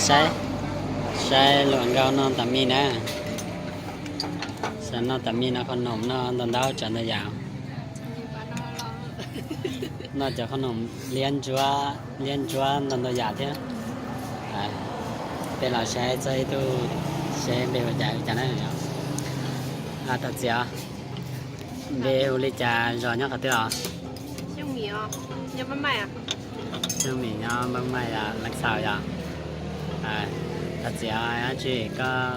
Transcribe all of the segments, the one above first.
Saib, saib luag nkauj noj tas mij na. Saib noj tas mij, noj qhob noom, noj ntau ntau tsav ntau yam. Noj cov qhob noom liab ntsuab, liab ntsuab ntau ntau yam thiab. Peb los saib txog ib tug, seb npe hu cas li cas na. Thov txim os, npe hu li cas, zos nyob qhov twg os? Xyooj Mim nyob Npab Maij yom, Lav Xaus yom. Thov txim os, dab tsi koj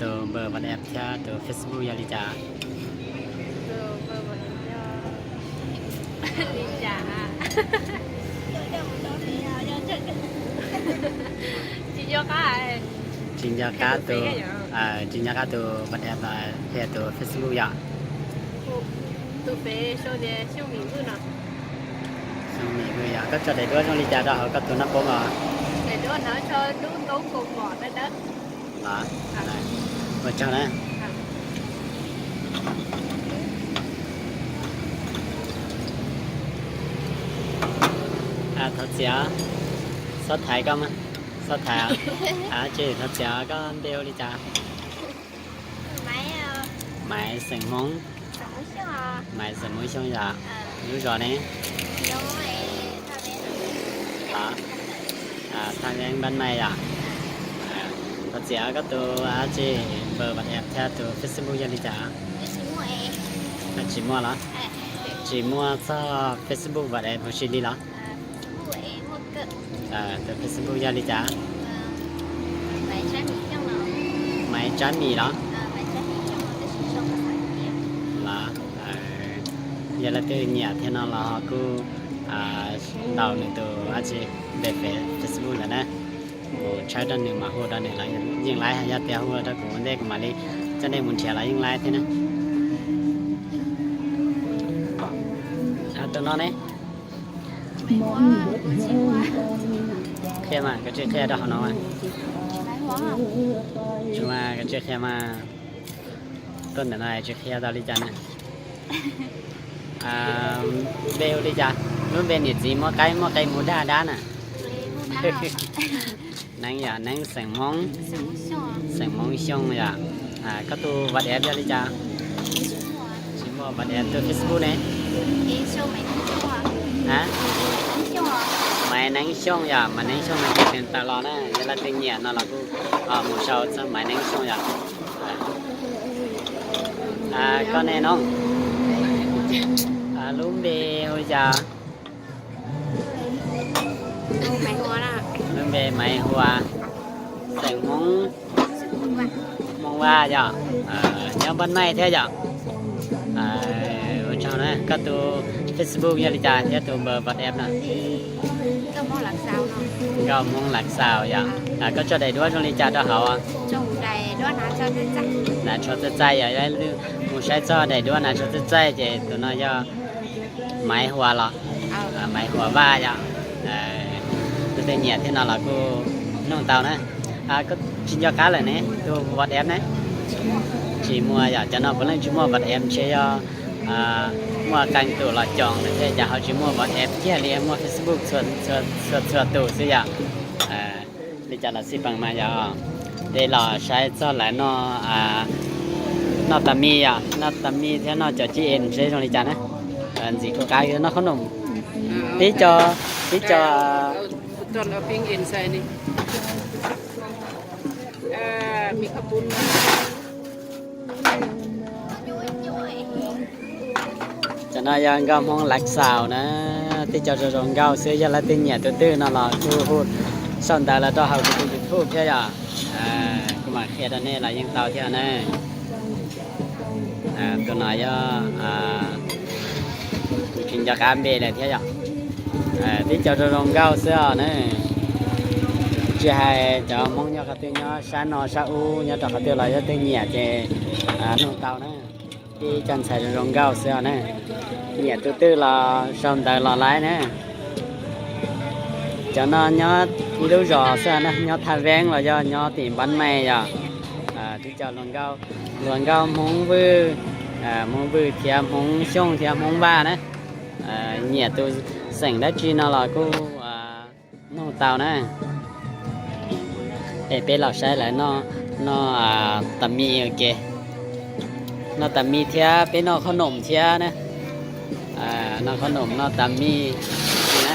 tus npawb WhatsApp thiab tus Facebook yog li cas? Tsis nco qab tus, tsis nco qab tus WhatsApp los thiab tus Facebook yom. Tus Face sau tias Xyooj Mim Vwj no. Xyooj Mim Vwj yog koj tso daim duab zoo li cas rau hauv koj tus naj poob os? Daim duab ntawd tso dub ntoob kaus mom dawb dawb. Los, ua tsaug na. Thov txim, xob thaiv koj, xob thaiv. Tsis, thov txim, koj npe hu li cas? Maiv, xeem Hmoob. Maiv xeem Hmoob Xyooj yom. Lub zos ne? Thaj Veeb Npab Maij yom. Thov txim, koj tus dab tsi, npawb WhatsApp thiab tus Facebook yog li cas? Tsis muaj los? Tsis muaj txog Facebook WhatsApp huv si li los? Tus Facebook yog li cas? Maiv Tsab Mim los? Los, yog leej twg nyiam thiab no los ho kuj ntaus nws tus dab tsi, npe Facebook ntawd na. Kuv tshawb rau nws mas hu rau nws los yeej laib, yog tias hu rau kuv ua ntej kuv mam li coj nej mus nrhiav los yeej laib thiab na. Tus no ne? Qhia mas, koj tsis qhia rau hauv no mas. Tsis mas, koj tsis qhia mas. Tuaj ntawm no tsis qhia tau li cas na. Npe hu li cas? Lub npe niam txiv muab qaib muab qe mus dag dab na. Neeb yog Neeb xeem Hmoob, xeem Hmoob Xyooj yom. Koj tus WhatsApp yog li cas? Tsis muaj WhatsApp, tus Facebook ne? Maiv Neeb Xyooj yom, Maiv Neeb Xyooj no ces tawm los na, yog leej twg nyiam no los kuj mus sau txog Maiv Neeb Xyooj yom. Koj ne no? Lub npe hu li cas? Lub npe Maiv Huas, xeem Hmoob, Hmoob Vaj yom, nyob Npab Maij thiab yom. Ua tsaug na, koj tus Facebook yog li cas thiab tus npawb WhatsApp no? Nkauj Hmoob Lav Xaus yom. Koj tso daim duab zoo li cas rau hauv? Hnav tsho txaij txaij yom, yog mus saib txog daim duab hnav tsho txaij txaij ces tus no yog Maiv Huas los? Maiv Huas Vaj yom. Leej twg nyiam thiab no los kuj noog tau na. Tsis nco qab lawm ne, tus WhatsApp ne? Tsis muaj yom, cov no puav leej tsis muaj WhatsApp ntshe yog muaj qee tus los coom lawm thiaj cas ho tsis muaj WhatsApp kiag li, muaj Facebook txhua txhua tus xwb yom. Li cas los xij peem mas yog peb los saib txog lawv noj, noj tas mij yom, noj tas mij thiab noj cov cib es seb zoo li cas na. Ntxiv kuv qab noj qhob noom. Tib co, tib co Cov no yog nkauj Hmoob Lav Xaus na, tib co zoo zoo nkauj xwb, yog leej twg nyiam tus twg no los kuj hu sau ntawv los rau hauv kuv tus YouTube thiab yom. Kuv mam qhia rau nej los yeej tau thiab na. Tus no yog, kuv tsis nco qab npe lawm thiab yom. Tib co zoo zoo nkauj xwb os na. Tsis hais cov Hmoob nyob qhov twg, nyob sab no sab ub, nyob rau qhov twg los yog leej twg nyiam ces nug tau na. Tib co ntxhais zoo zoo nkauj xwb os na. Nyiam tus twg los sau ntawv los laib na. Cov no nyob ib lub zos xwb na, nyob Thaj Veeb los yog nyob tim Npab Mej yom. Tib co hluas nkauj Hmoob Vwj, Hmoob Vwj thiab Hmoob Xyooj thiab Hmoob Vaj na. Nyiam tus xeem dab tsi no los kuj nug tau na. Es peb los saib lawv noj, noj tas mis ua ke. Noj tas mis thiab peb noj khob noom thiab na. Noj khob noom noj tas mis na.